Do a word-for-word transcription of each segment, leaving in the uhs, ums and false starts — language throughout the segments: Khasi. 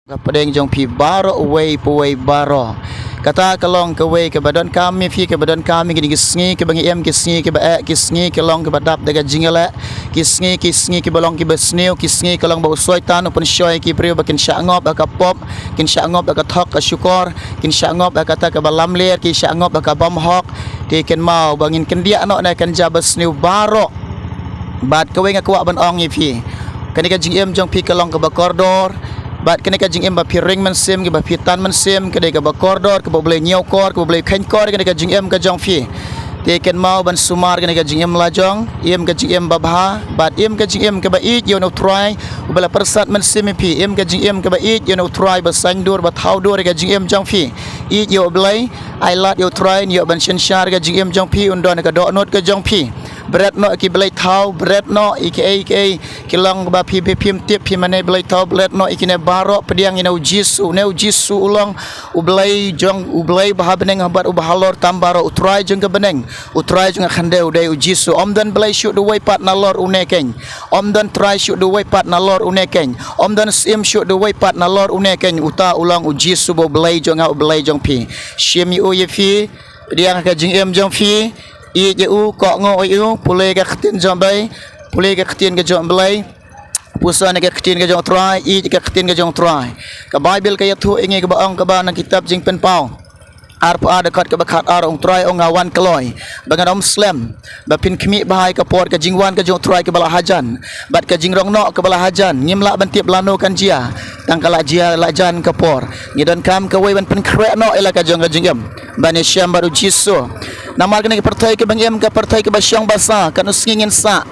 Ka pdeng jong phi baroh uwei pa uwei baroh. Kata ka long kawei kaba donkam ïa phi, kaba donkam ïa kine ki sngi kiba ngi im, ki sngi kiba eh, ki sngi ki long kiba dap da ka jingïaleh, ki sngi, ki sngi kiba long kiba sniew, ki sngi ka long ba u Soitan u pynshoi ki briew ba kin shah ngop ha ka pop, kin shah ngop ha ka thok ka shukor, kin shah ngop ha kata kaba lamler, kin shah ngop ha ka bymhok. Te kynmaw ba ngin kyndiah noh na ka jingim ba sniew baroh. Bad kawei nga kwah ban ong ïa phi, kane ka jingim jong phi ka long kaba kordor. Bad kane ka jingim ba phi ring mynsiem, kaba phi tan mynsiem, ka dei kaba kordor, kaba U Blei ñiewkor, kaba U Blei kheiñkor, kane ka jingim ka jong phi. Te kynmaw ban sumar kane ka jingim lajong, im ka jingim babha, bad im ka jingim kaba ïeit ïa U Trai, uba la pyrsad mynsiem ïa phi, im ka jingim kaba ïeit ïa U Trai, ba saiñdur, ba thawdur ïa ka jingim jong phi. Ïeit ïa U Blei, ailad ïa U Trai, ïoh ban synshar ka jingim jong phi, un don ka dohnud ka jong phi. Bret noh ki blei thaw, bret noh ïa kiei kiei ki long ba phi, phi phim tip, phi mane blei thaw, bret noh ïa kine baroh, pdiang ïa U Jisu, ne U Jisu u long U Blei jong, U Blei ba ha bneng bad uba halor tam baroh, U Trai jong ka bneng, U Trai jong ka khyndew u dei U Jisu. Ym don blei shuh da uwei pat nalor une keiñ. Ym don trai shuh da uwei pat nalor une keiñ. Ym don syiem shuh da uwei pat nalor une keiñ. Uta u long U Jisu ba U Blei jong nga, U Blei jong phi. Shim ïa u ïa phi, pdiang ka jingim jong phi, ïeit ïa u, kohnguh ïa u, pule ka ktien jong U Blei, pule ka ktien ka jong U Blei, puson ïa ka ktien ka jong U Trai, ïeit ïa ka ktien ka jong U Trai. Ka Baibl ka ïathuh ïa ngi kaba ong kaba na ka kitab Jingpynpaw arphew ar dkhot kaba khatar, U Trai u ong, nga wan kloi ba ngan ym slem, ba phin khmih bha ïa ka por ka jingwan ka jong U Trai kaba la hajan, bad ka jingrong noh kaba la hajan. Ngim lah ban tip lano kan jia, tang ka la jia la jan ka por. Ngi donkam kawei ban pynkhreh noh ïa la ka jong ka jingim, ban ïashem bad U Jisu. Namar kane ka pyrthei kaba ngi im, ka pyrthei kaba shong basa, katno sngi ngin sah.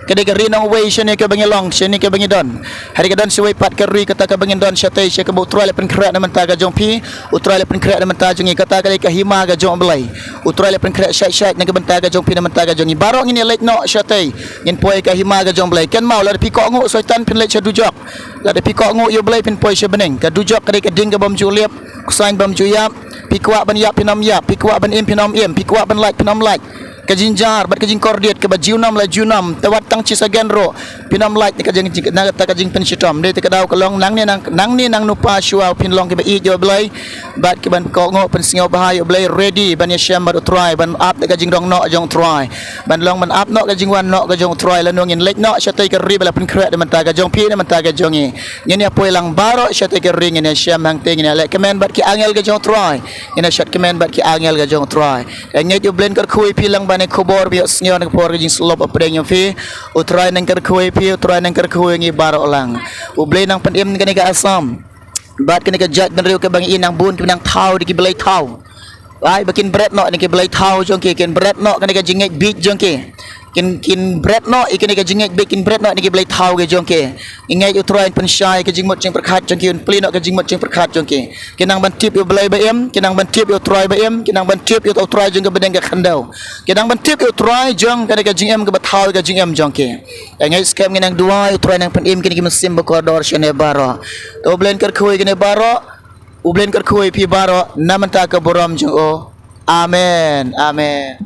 Ka dei ka ri nongwei shane kaba ngi long, shane kaba ngi don. Hynrei ka don shuwei pat ka ri kata kaba ngin don shatei, sha kaba U Trai la pynkhreh na bynta ka jong phi, U Trai la pynkhreh na bynta jong ngi, kata ka dei ka hima ka jong U Blei. U Trai la pynkhreh shait shait na ka bynta ka jong phi, na bynta ka jong ngi. Baroh ngin ïaleit noh shatei, ngin poi ka hima ka jong U Blei. Kynmaw, lada phi kohnguh Soitan phin leit sha dujok. Lada phi kohnguh ïa U Blei phin poi sha bneng. Ka dujok ka dei ka ding ka bym ju lip, ka saiñ bym ju ïap. Phi kwah ban ïap phin ym ïap, phi kwah ban im phin ym im, phi kwah ban lait phin ym lait. Ka jingjynjar bad ka jingkordit kaba junom la junom, te wat tang shi second ruh phin ym lait na ka jing, na kata ka jingpynshitom. Dei te ka daw ka long nangne nang, nangne nang nupa shuwa phin long kiba ïeit ïa U Blei, bad kiban kohnguh pynsngewbha ïa U Blei, ready ban ïashem bad U Trai, ban ap da ka jingrong noh jong U Trai, ban long ban ap noh ka jingwan noh ka jong U Trai. Lano ngin leit noh shatei ka ri ba la pynkhreh na bynta ka jong phi, na bynta ka jong ngi. Ngin ïa poi lang baroh shatei ka ri, ngin ïashem hangtei, ngin ïaleh kmen bad ki angel ka jong U Trai, ngin ïashad kmen bad ki angel ka jong U Trai. Ka ngeit U Blei un kyrkhu ïa phi lang ba ne khubor ba ïohsngew na ka por ka jingslop hapdeng jong phi. U Trai un kyrkhu ïa phi, U Trai un kyrkhu ïa ngi baroh lang. U Blei un pynim kane ka Assam bad kane ka jaitbynriew kaba ngi i, nang bun kiba nang thaw da ki blei thaw. Ai ba kin bret noh ïa ki blei thaw jong ki, kin bret noh kane ka jingngeit bieit jong ki. Kin, kin bret noh ïa kane ka jingngeit bieit, kin bret noh ïa ki blei thaw ki jong ki. Ngi ngeit U Trai un pynshai ka jingmut jingpyrkhat jong ki, un plie noh ka jingmut jingpyrkhat jong ki. Kin nang ban tip ïa U Blei ba im, kin nang ban tip ïa U Trai ba im, kin nang ban tip ïa U Trai jong ka bneng ka khyndew. Kin nang ban tip ïa U Trai jong kane ka jingim kaba thaw, ka jingim jong ki. Ka ngeit skhem ngin nang duwai, U Trai un pynim kine ki mynsiem ba kordor shane baroh. To U Blei un kyrkhu ïa kine baroh. U Blei un kyrkhu ïa phi baroh na bynta ka burom jong u. Amen. Amen.